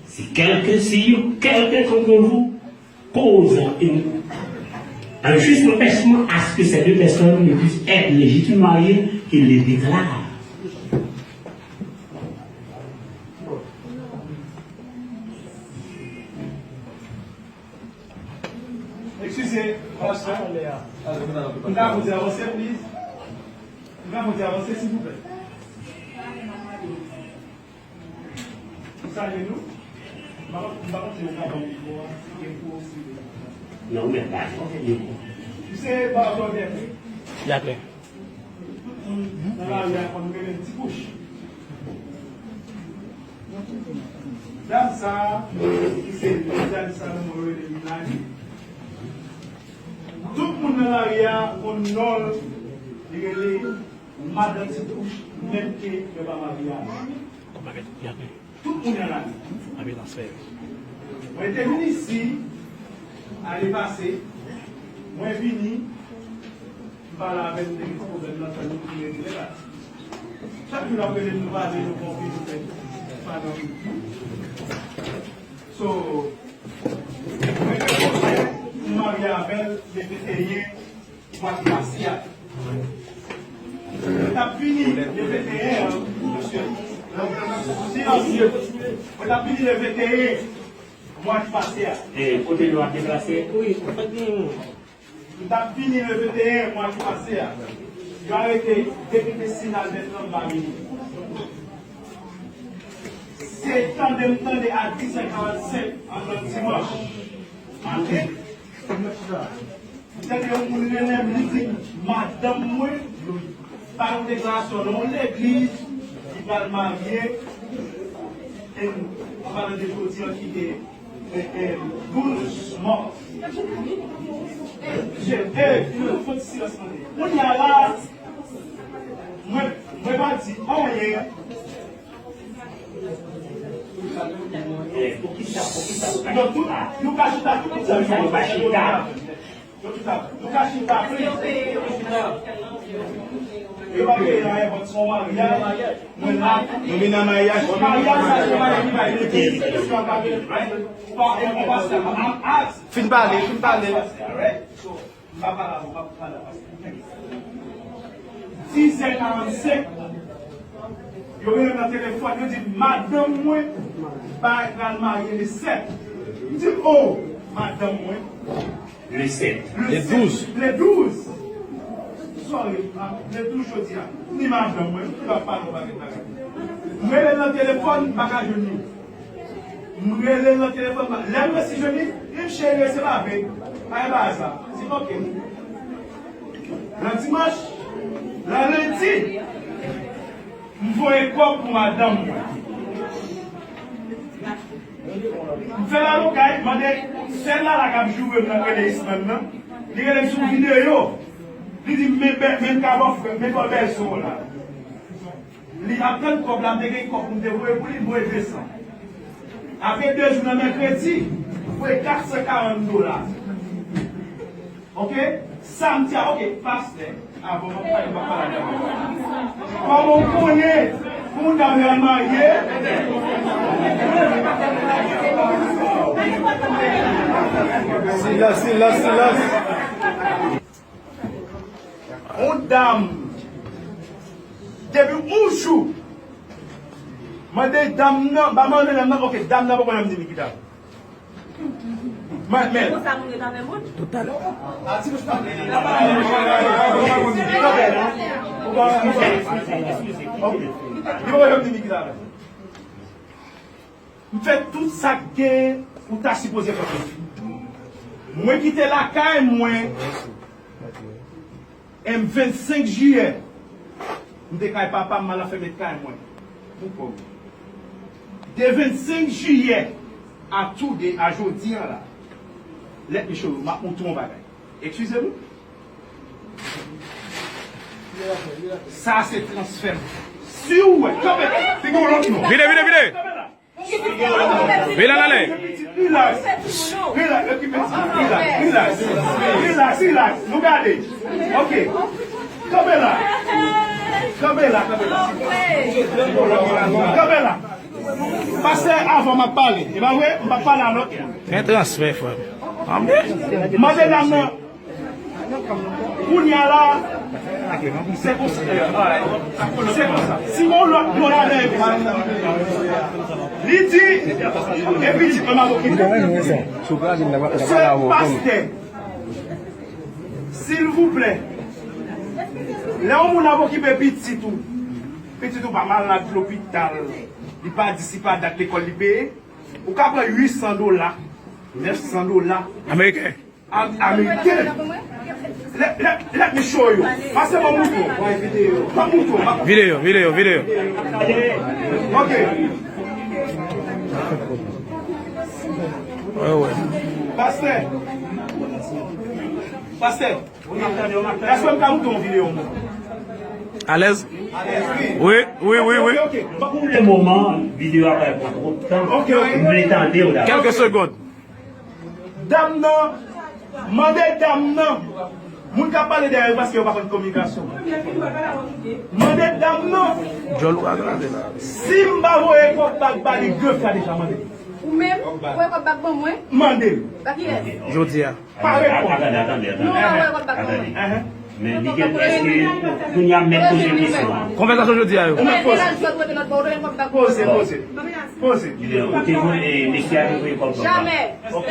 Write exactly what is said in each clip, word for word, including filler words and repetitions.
Si quelqu'un, si quelqu'un contre vous cause une, un juste empêchement à ce que ces deux personnes ne puissent être légitimement mariées, qu'il les déclare. Excusez, pastè. Mwen ka pou di avanse, please? Mwen ka pou di avanse, silvouplè? Ou salye nou? M pa, m pa konn si ou ka ban m mikwo a, si gen pou osi. Non, ou mèt pale. Ok. Misye pa atò dèt, wi. Dakò. Tout moun nan lari a konn rele l Ti Kouch. Dam sa a, ki se Lizanne Salomon, yo rele Milani. Tout moun nan lari a konn non l, li rele Madan Ti Kouch, menm ke yo pa marye avè l. Tout moun nan lari. Mwen te vin isi, ane pase, mwen vini, m pale avè l, m te gen ti pwoblèm nan, tann nou vin regle la. Chak jou l ap rele m, nou pale, nou konfye, nou fè, pa nan. So, mwen te kontan, m marye avè l, le venteyen mwa ki pase a. Mwen t ap vini le venteyen an, mesye. Silans. Mwen t ap vini le venteyen mwa ki pase a. E, kote nou ap deplase? Wi, an fèt, gen yon. M t ap vini le venteyen mwa ki pase a. Yo arete Depite Sinalbert Lamba vini. Se tande m tande a dis è karannsenk anndan dimanch maten. M tande yon moun rele m, li di, madanm mwen ba yon deklarasyon nan yon legliz, li pral marye, e an palan de jodi an ki te, e, e, douz mars. Je, e, fon ti silans mande. Kounye a la, mwen, mwen pa di anyen. Poukisa, poukisa nou pa chita? Nou ka chita tout moun sa yo. Poukisa nou pa chita? Yo chita, nou ka chita, please. Yo pa peye nan èpòt, se yon maryaj. Mwen la. Nou vin nan maryaj. Maryaj sa, se maryaj ki bay legliz, se yon bagay, right? Ou pa, ou pa, I'm ask. Fin pale, fin pale. Right? So, m pa pale avè w, m pa pale avè w. Dis è karannsenk, yo rele m nan telefòn, yo di, madanm mwen pral marye le sèt. M di, oh, madanm mwen. Le sèt. Le douz. Le douz. Sorry, ah, le douz jodi a. M di madanm mwen, m pa pale yon pakèt bagay. M rele l nan telefòn, m pa ka jwenn li. M rele l nan telefòn, lè m resi jwenn li, li di m, cheri, rese lape. Pa gen bagay sa. M di, ok. Nan dimanch, nan lendi, m voye kòb pou madanm mwen. M fè lalokay, mande sè Lala k ap joure m nan rele Isman nan. Li rele m sou videyo. Li di m, men bè, men kabòf, men bò bèzo la. Li ap tann kòb la, m te gen kòb pou m te voye pou li, m voye de san. Apre de jou nan mèkredi, m voye kat san karant dola. Ok? Samdi a, ok, pastè, avan m ap pale, m ap pale avè w. Kòman w konnen pou yon dam pral marye? Silans, silans, silans. Yon dam, depi yon jou, mande dam nan, ba mande dam nan, ok, dam nan poko janm di li ki dam. Men, men. Konsa moun ret avè moun. Toutalè. Ok. Li poko janm di li ki dam. M fè tout sa k gen ou ta sipoze fè pou li. Mwen kite lakay mwen, e m vennsenk jiyè, m te kay papa m, m al afèmen kay mwen pou kò m. De vennsenk jiyè a today, a jodi a la, let me show you, m ap montre w yon bagay. Eskize m. Sa se transfè m. Si w wè, kanpe, li gen yon lòt non. Vide, vide, vide. Kanpe la. Vide la, ale. Relax. Relax, epi pitit, relax, relax, relax, relax, relax. Nou gade. Ok. Kanpe la. Kanpe la, kanpe la. Kanpe la. Pastè, avan m ap pale. E pa vre? M p ap pale a lòt moun. Gen transfè, frè m. Anben. Mande dam nan. Kounye a la, se konsa. Se konsa. Si gon lòt moun avè li di, epi di, mwen ap okipe. Se pastè. Silvouplè. Lè yon moun ap okipe pitit ou, pitit ou pa malad lopital, li pa di si pa dat lekòl li peye, ou ka pran uit san dola, nèf san dola. Ameriken. Am-, Ameriken. Let, let, let me show you. Pase ban mouton. Ban mouton. Videyo, videyo, videyo. Ok. Wè, wè. Pastè. Pastè. Èske m ka moutre yon videyo, mwen? Alèz? Wi, wi, wi, wi. Ok, ok. Pou le moman, videyo a pa pran twòp tan. Ok, ok. M vle tande w dabò. Kèlke segond. Dam nan, mande dam nan. Moun k ap pale dèyè yo paske yo pa konn kominikasyon. Mande dam nan. Djòl ou ka gade la. Si m pa voye kòb bag ba li, de fwa deja mande. Ou menm, voye kòb bag ban mwen. Mande. Ba kilès? Jodi a. Pa reponn. Atande, atande, atande. Non, pa voye kòb bag ban mwen. Atande. Men li gen, èske kounye a m mèt poze kesyon an? Konvèsasyon jodi a yo. Ou mèt poze. Poze, poze. Poze. Ou te voye, mesye a te voye kòb ban mwen. Jamè. Ok.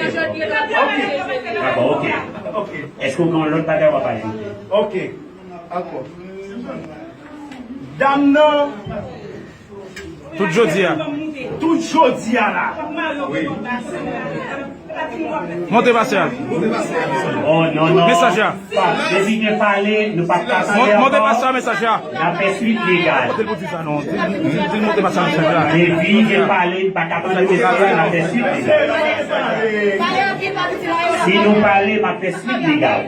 Ok. Dakò, ok. Ok. Èske w gen yon lòt bagay w ap ajoute? Ok. Dakò. Dam nan. Tout jodi a. Tout jodi a la. Monte pastè a. Oh, non, non. Mesaj la. Depi gen pale, nou pa ka pale ankò. Monte pastè a, mesaj la. N ap fè swit legal. Monte l pou di sa, non. Di, di, di l monte pastè a, mesaj la. Depi gen pale, nou pa ka pale, mesaj la, n ap fè swit legal. Si nou pale, m ap fè swit legal.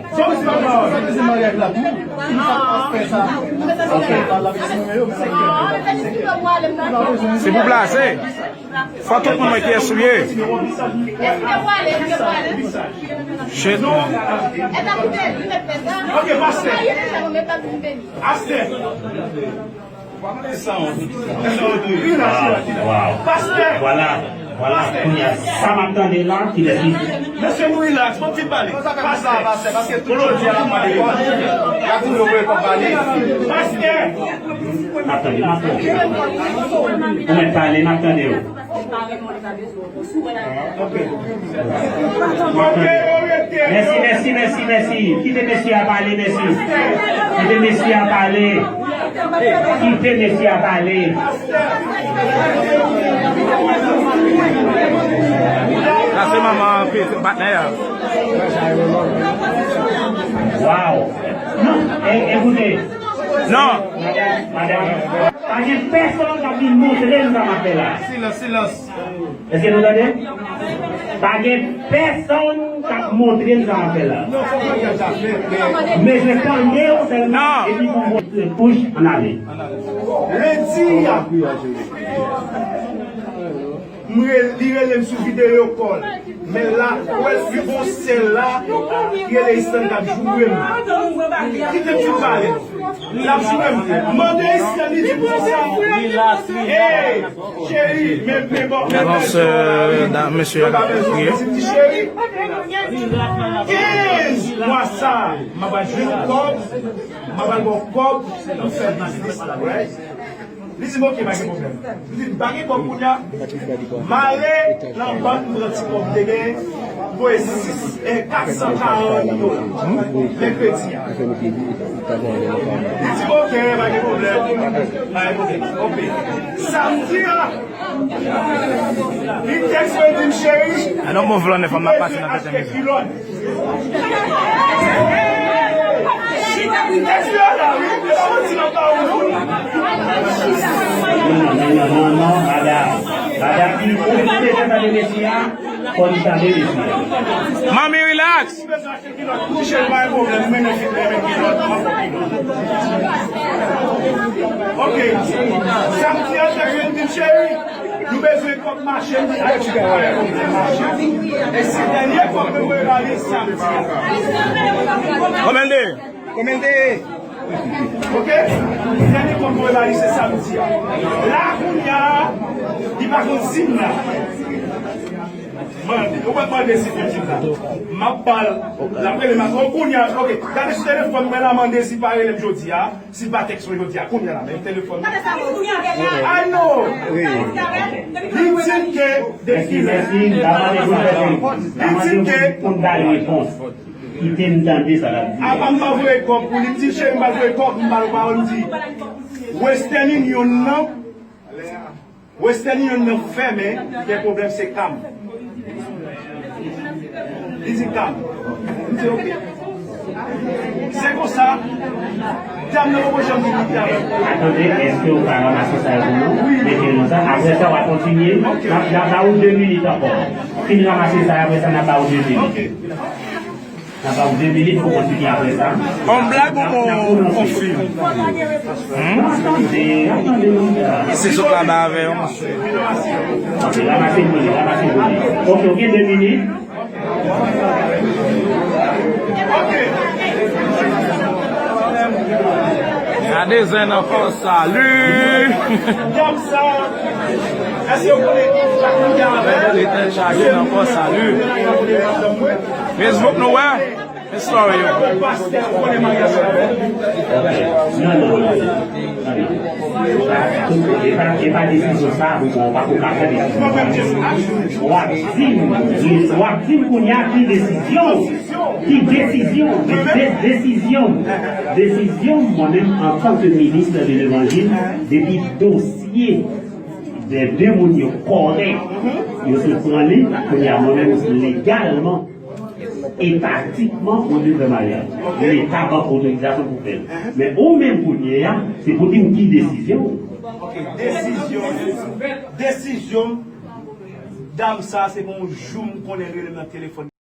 Se pou blaze. Fò tout moun wè kiyès ou ye. Shit, man. Ok, pastè. Pastè. Wow, wow. Pastè. Vwala, vwala. Kounye a, sa m ap tande la, kilès li? Mesye, nou rilaks, bon ti pale. Pastè. Pastè, paske tout jodi a l ap pale. L ap di nou voye kòb ba li. Pastè. M ap tande, m ap tande. Ou mèt pale, m ap tande w. Mèsi, mèsi, mèsi, mèsi. Kite mesye a pale, mèsi. Kite mesye a pale. Kite mesye a pale. Sa se manman patnè a. Wow. Non, e, ekoute. Non. Madanm, madanm. Pa gen pèsonn k ap vin montre m sa m ap fè la. Silans, silans. Èske nou tande? Pa gen pèsonn k ap montre m sa m ap fè la. M bezwen tande w sèlman, epi pou m montre kouch ann ale. Lendi a, m re-, li rele m sou video call. Men la, ou wè, li gon sèl la, ki rele Istann k ap joure m. Kite m fin pale. L ap joure m. Mande Istann, li di m konsa. Hey, cheri, men, men bon, men avans, euh, mesye a k ap kriye. Cheri, kenz mwa sa, m ap al jwenn kòb, m ap al ba w kòb, pou fè biznis la, right? Li di m, "Ok, pa gen pwoblèm." M di l, "Pa gen kòb kounye a." M ale nan bank, m pran ti kòb m te gen, m voye sis, eh, kat san karant dola. Mèkredi a. Li di m, "Ok, pa gen pwoblèm." Pa gen pwoblèm. Ok. Samdi a, li tèks mwen, li di m, "Cheri, mwen bezwen achte kilòt." Non, non, non, non, non, madanm. Madanm, ou bezwen tande mesye a, fò li tande mesye a. Manmi, relax. Ok. Samdi a, te vin di m, "Cheri, nou bezwen kòb mache, nou bezwen kòb mache." E se dènye kòb mwen voye ba li samdi a. Konbyen l te ye? Konbyen l te ye? Ok? Dènye kòb mwen ba li se samdi a. La kounye a, li pa konn si m la. Mande, ou pa mande si konn si m la. M ap ba l. L ap rele m. O kounye a, ok. Gade sou telefòn mwen la, mande si pa rele m jodi a. Si pa tèks mwen jodi a, kounye a la, men telefòn. I know. Li di m ke depi lè. Li di m ke. Kite m tande sa l ap di. Apa m pa voye kòb pou li, m di cheri m pa voye kòb, m ba l pawòl, m di Western Union nan. Western Union nan fèmen, gen pwoblèm se ka m. Li di ka m. M di ok. Se konsa, dam nan poko janm vin di a. Atande, èske ou ka ranmase sa yo pou nou? Mete l nan sa. Apre sa, w a kontinye. N ap, n ap ba ou de minit ankò. Fin ranmase sa, apre sa, n ap ba ou de minit. N ap ba ou de minit pou kontinye apre sa. On blag ou on, on fim? Hmm? Se sot la ba avè yo, mesye. Ok, ranmase pou li, ranmase pou li. Ok, ok, de minit. Gade zen nan kò, salut. Èske w konnen ki pa kounye a avè l? Tèt chaje nan kò, salut. Facebook nou wè. Sorry yo. Non, non, non. E pa, e pa desizyon sa, ou pa, ou pa ka pran desizyon sa. W ap di m, w ap di m kounye a ki desizyon, ki desizyon, de, de, desizyon, desizyon, mwen menm, antanke minis de levanjil, depi dosye de de moun yo kòrèk, yo sot pran li, kounye a, mwen menm, legalman, etatikman, mwen dwe fè maryaj. Leta ban otorizasyon pou fè l. Men ou menm kounye a, se pou di m ki desizyon. Ok, desizyon, desizyon, dam sa, se bon jou m konnen l rele m nan telefòn.